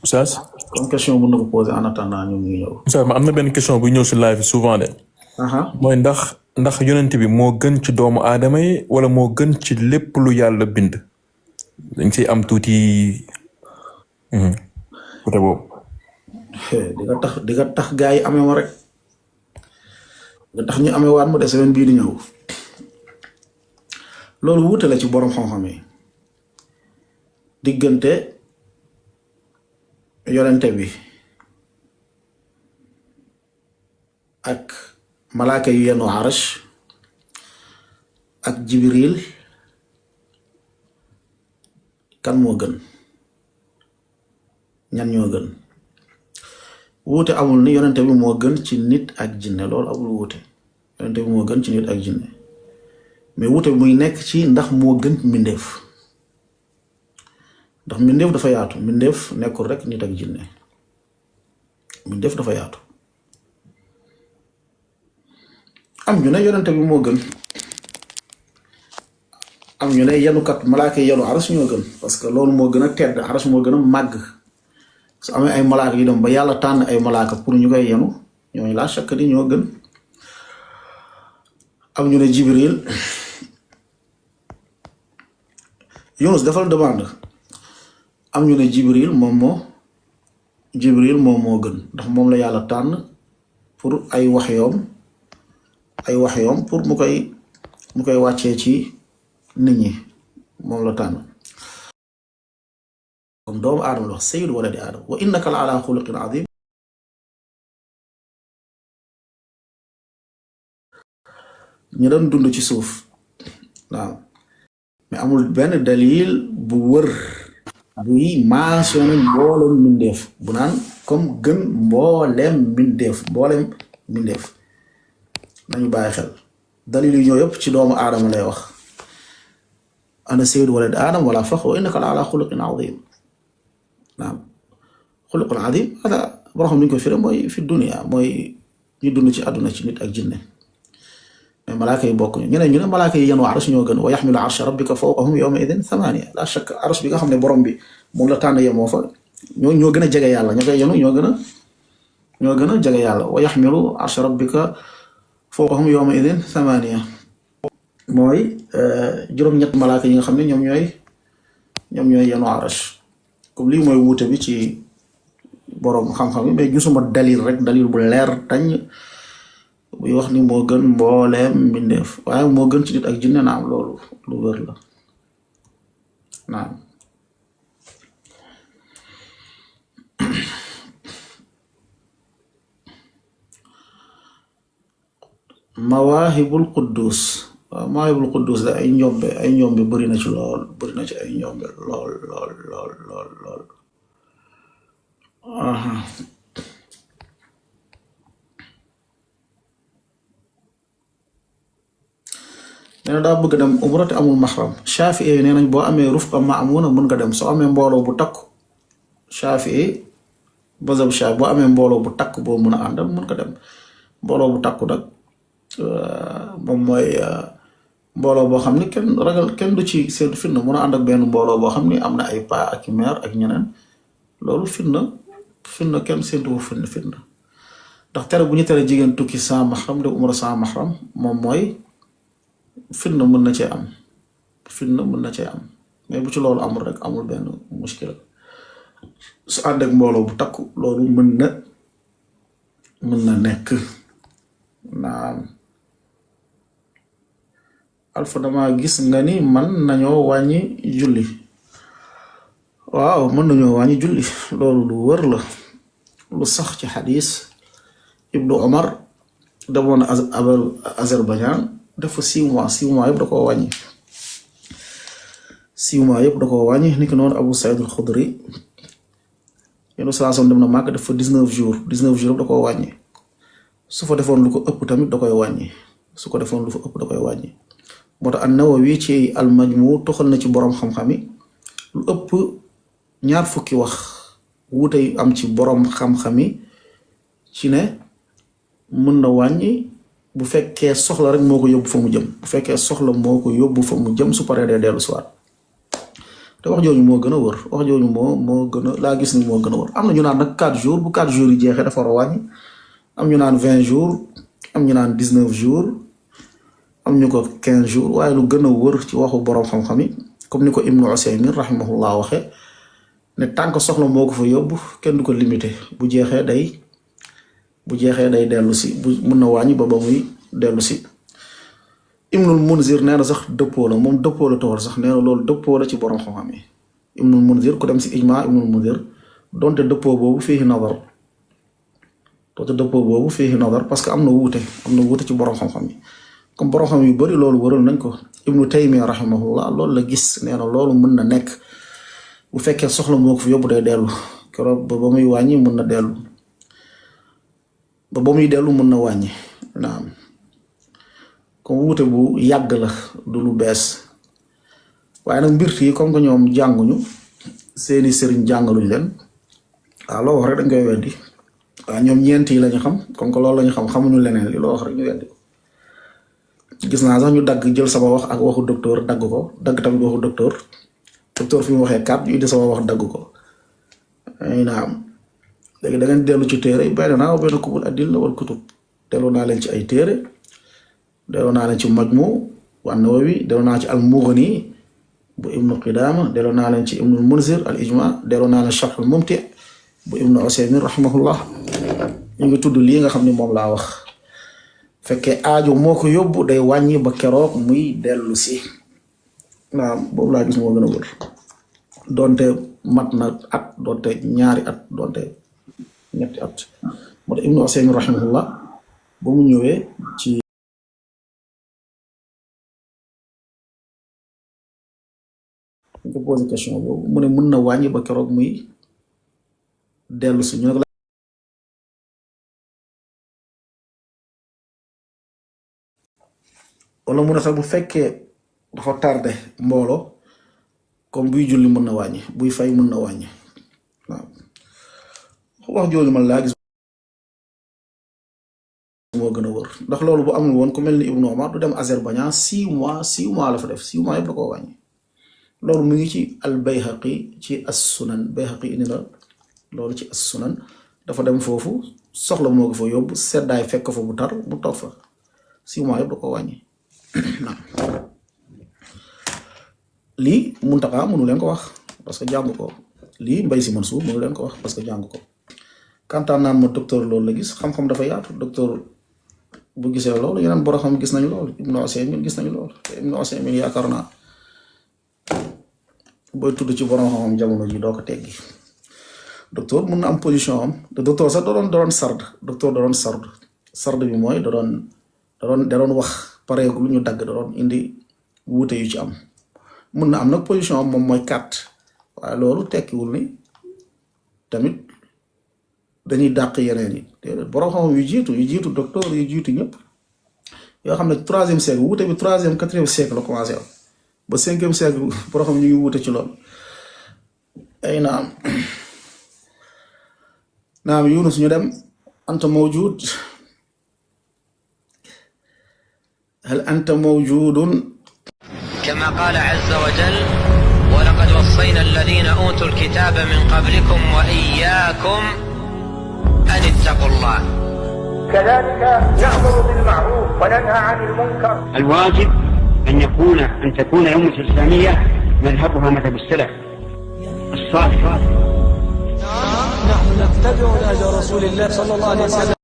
Oustaz. comme question mën na ko poser en attendant ñoom ñu ñëw. Oustaz ma am na benn question bu ñëw si live souvent de. mooy ndax yonent bi moo gën ci doomu aadama yi wala moo gën ci lépp lu yàlla bind. dañ siy am tuuti côté boobu. di nga tax gars yi amee ma rek nga tax ñu amee waat mu des semaine bii di ñëw loolu wuute la ci borom xam-xam yi diggante yonente bi ak malaaka yu yenu arash ak jibril kan moo gën ñan ñoo gën wuute amul ni yonente bi moo gën ci nit ak jinne loolu amul wuute yonente bi moo gën ci nit ak jinne mais wuute bi muy nekk ci ndax moo gën mbindeef ndax mbindeef dafa yaatu mbindeef nekkul rek nit ak jinne mbindeef dafa yaatu am ñu ne yonente bi moo gën am ñu ne yenukat malaaka yi yenu aras ñoo gën parce que loolu moo gën a tedd aras moo gën a màgg su amee ay malaaka yu dem ba yàlla tànn ay malaaka pour ñu koy yenu ñooñu laa chaque ni ñoo gën am ñu ne jibril Yunus defal demande am ñu ne jibril moom moo gën ndax moom la yàlla tànn pour ay waxyoom pour mu koy wàccee ci nit ñi moom la tànn comme doomu aadama la wax sayyidu waladi aadama wa innaka la ala xuluqin azim ñu doon dund ci suuf waaw mais amul benn dalil bu wër buy mentionné mboolem mbindeef bu naan comme gën mboolem mbindeef nañu bàyyi xel dalil yi ñoo yëpp ci doomu aadama lay wax ana sayyidu waladi aadama wala fax wa innaka la ala xuluqin azim naam xuluqun azim hada boo xam ni ñu koy firi mooy fi dunia mooy ñu dund ci àdduna ci nit ak jinne mais malaaka yi bokk ñu ne malaaka yi yenu arsh ñoo gën wa yaxmilu arsha rabbika fawqahum yawma idin thamania la shakka arsh bi nga xam ne borom bi moom la tànn yemoo fa ñoo gën a jege yàlla ña koy yenu ñoo gën a jege yàlla wa yaxmilu arsha rabbika fawqahum yawma idin thamania mooy juróom-ñett malaaka yi nga xam ne ñoom ñooy yenu arsh comme lii mooy wuute bi ci borom xam-xam yi mais gisuma dalil bu leer tañ buy wax ni moo gën mbooleem mbindeef waaye moo gën ci nit ak jinne naam loolu lu wér la naam mawaahibul quddus waaw mawaahibul quddus da ay njombe bëri na ci lool ay njombe lool nee na daa bëgg dem umra te amul maxram Shafii yi nee nañ boo amee rufqa ma'muna mën nga dem soo amee mbooloo bu takk Shafii bazab Shafii boo amee mbooloo bu takk boo mën a àndal mën nga dem mbooloo bu takku nag moom mooy mbooloo boo xam ni kenn du ci seen fitna mën a ànd ak benn mbooloo boo xam ni am na ay paa ak mère ak ñeneen loolu fitna kenn seentu fitna ndax tere bu ñu tere jigéen tukki sans maxram de umra sans maxram moom mooy fitna mën na cee am mais bu ci loolu amul rek amul benn muskila su ànd ak mbooloo bu takku loolu mën na nekk naam Alpha dama gis nga ni man nañoo wàññi julli waaw mën nañoo wàññi julli loolu lu wër la lu sax ci xadis Ibnu Omar demoon Azerbaïdjan def fa 6 mois yëpp da koo wàññi 6 mois yëpp da koo wàññi ni ki noonu Abu Saïd al-Khudri yéen salaasam dem na Màkka def fa 19 jours yëpp da koo wàññi su fa defoon lu ko ëpp tamit da koy wàññi su ko defoon lu fa ëpp da koy wàññi moo tax an-Nawawi ci al-Majmu toxal na ci borom xam-xam yi lu ëpp 20 wax wuute yu am ci borom xam-xam yi ci ne mën na wàññi bu fekkee soxla rek moo ko yóbbu fa mu jëm su paree dee dellu si waat te wax jooju moo gën a wër wax jooju moo gën a laa gis ni moo gën a wër am na ñu naan nag 4 jours bu 4 jours yi jeexee dafa war a wàññi am ñu naan 20 jours am ñu naan 19 jours am ñu ko 15 jours waaye lu gën a wër ci waxu borom xam-xam yi comme ni ko Ibnu Usaymin rahimahullah waxee ne tànk soxla moo ko fa yóbbu kenn du ko limité bu jeexee day dellu si bu mën na wàññi ba muy dellu si. Ibnul Munzir nee na sax dëppoo la moom dëppoo la tool sax nee na loolu dëppoo la ci borom xam-xam yi Ibnul Munzir ku dem si ijma Ibnul Munzir donte dëppoo boobu fiihi nadar parce que am na wuute ci borom xam-xam yi comme borom xam yu bari loolu wëral nañ ko. Ibnu Taymiya rahimahullah loolu la gis nee na loolu mën na nekk bu fekkee soxla moo ko fi yóbbu day dellu keroog ba muy wàññi mën na dellu ba muy dellu mën na wàññi naam. comme wuute bu yàgg la du lu bees waaye nag mbir yi comme que ñoom jànguñu seeni sëriñ jàngaluñ leen waaw loo wax rek dañ koy weddi waaw ñoom ñeent yi lañu xam comme que loolu lañu xam xamuñu leneen li loo wax rek ñu weddi ko gis naa sax ñu dagg jël sama wax ak waxu docteur dagg ko dagg tamit waxu docteur fi mu waxee 4 ñu indi sama wax dagg ko ay naam léegi da ngeen dellu ci téere bay naa benn kubul adilla wal kutub dellu naa leen ci ay téere delloo naa leen ci Majmu wa Nawawi delloo naa ci al-Mughni bu Ibnu Qidama delloo naa leen ci Ibnul Munzir al-Ijma delloo naa leen Sharh al-Mumti bu Ibnu Usaymin rahimahullah ñu ngi tudd lii nga xam ne moom laa wax fekkee aajo moo ko yóbbu day wàññi ba keroog muy dellu si naam boobu laa gis moo gën a wër donte mat na at donte ñaari at donte ñetti at moo tax Ibnu Usaymin rahimahullah ba mu ñëwee ci ñu ko posé question boobu mu ne mën na wàññi ba keroog muy dellu si ñu ne ko wala mu ne sax bu fekkee dafa tardé mbooloo comme buy julli mën na wàññi buy fay mën na wàññi waaw wax jooju man laa gis moo gën a wër ndax loolu bu amul woon ku mel ni Ibnu Omar du dem Azerbaïdjan 6 mois la fa def 6 mois yëpp da koo wàññi loolu mu ngi ci al Bayhaqi ci as-Sunan Bayhaqi indi na loolu ci as-Sunan dafa dem foofu soxla moo ko fa yóbbu seddaay fekk fa bu tar bu toog fa 6 mois yëpp da koo wàññi lii Muntaqa mënu leen ko wax parce que jàng ko lii Mbaye Sy Mansour mënu leen ko wax parce que jàng ko kantaan naan ma docteur loolu la gis xam-xam dafa yaatu docteur bu gisee loolu yeneen borom xam gis nañu loolu Ibnu Usaymin gis nañu loolu te Ibnu Usaymin yaakaar naa booy tudd ci borom xam-xam jamono ji doo ko teggi docteur mun na am position am te docteur sax da doon sard bi mooy da doon wax pareegul ñu dagg da doon indi wuute yu ci am mun na am nag position am moom mooy 4 waaye loolu tekkiwul ni tamit dañuy dàq yeneen yi déedéet borom xam-xam yu jiitu docteur yu jiitu ñëpp yoo xam ne 3e siècle wuute bi 3e 4e siècle la commencé am ba 5e siècle borom xam ñu ngi wuute ci loolu ay naam Yunus ñu dem anta mawjud هل أنت موجود كما قال عز وجل ولقد وصينا الذين أوتوا الكتاب من قبلكم وإياكم أن اتقوا الله كذلك نأمر بالمعروف وننهى عن المنكر. الواجب أن تكون الأمة الإسلامية مذهبها مذهب السلف الصالح. نحن نتبع نهج رسول الله صلى الله عليه وسلم.